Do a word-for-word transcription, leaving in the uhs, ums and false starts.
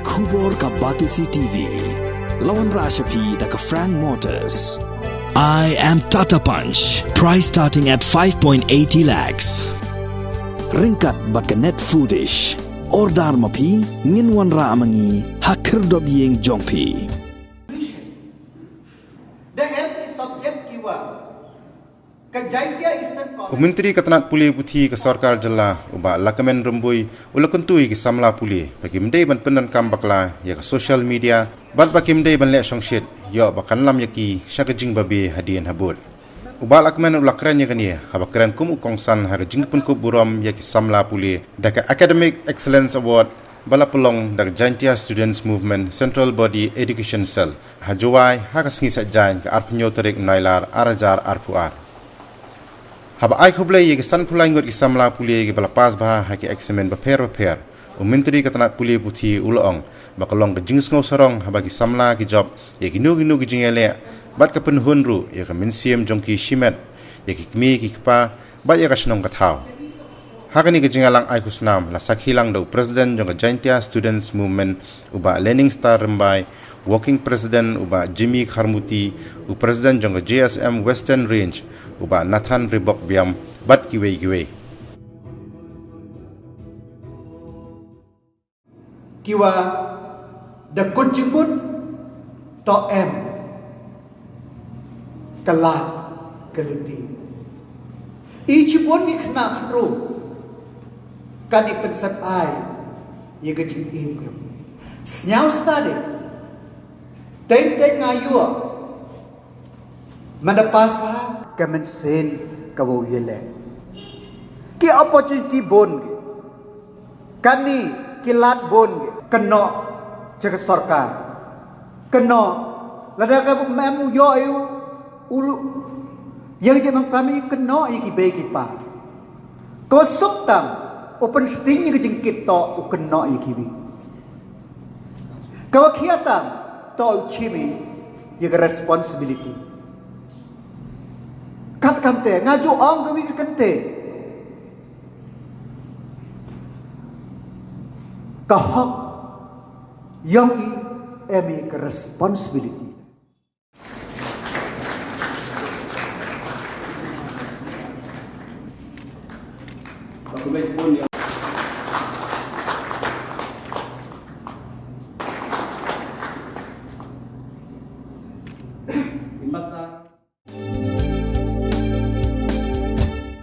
Khubor ka Batesi T V. La wanrah sha phi da ka Frank Motors. I am Tata Punch. Price starting at five point eighty lakhs. Ryngkat bad ka Net Foodish. Order ma phi, ngin wanrah ma ngi ha khyrdop ïing jong phi. Dang em ki subject ki wa ka Jaintia Eastern College. U Myntri ka tnat pule puthi ka sorkar jylla, u Bah Lahkmen Rymbui, u la kyntu ïa ki samla pule ba kim dei ban pyndonkam bakla ïa ka social media bad ba kim dei ban leh shongshit ïoh ba kan lam ïa ki sha ka jingbabe hadien habud. U Bah Lahkmen u la kren ïa kane haba kren kum u kongsan ha ka jingpynkup burom ïa ki samla pule da ka Academic Excellence Award ba la pynlong da ka Jaintia Students Movement Central Body Education Cell ha Jowai ha ka sngi Saitjaiñ ka arphew hynñiew tarik Nailar ar hajar arphew ar. Haba ai khublei ïa ki sanphew lai ngut ki samla pule kiba la pass bha ha ki eksamin bapher bapher, u Myntri ka tnat pule puthi u la ong ba ka long ka jingsngew sarong haba ki samla ki jop ïa kino kino ki jingïaleh bad ka pynhun ruh ïa ka mynsiem jong ki shimet ïa ki kmie ki kpa bad ïa ka shnong ka thaw. Ha kane ka jingïalang ai khusnam la sakhi lang da u President jong ka Jaintia Students Movement, u Bah Learning Star Rymbai, Working President u Bah Jimmy Kharmuti, u President jong ka J S M Western Range, u Bah Nathan Ribok Biam, bad kiwei kiwei. Ki wa da kut jingmut to em ka lad ka lynti. I shibun ki khynnah khynroo kan ïa pynsep ai ïa ka jingim ka. Sñiaw study. Teng teng nga ïoh man da pass bha ka mynsiem ka wow ïaleh. Ki opportunity bun ki. Kani ki lad bun ki. Kynnoh cha ka sorkar. Kynnoh lada ka mem u ïoh ïa u ïa ka jingmang kami kynnoh ïa ki bei ki pa. Ka wa suk tam u pynsting ïa ka jingkit to u kynnoh ïa kiwi. Ka wa khia tam to u chimi ïa ka responsibility. Kat kam te nga ju ong ka wi ka kante. Ka hok yong i em i ka responsibility.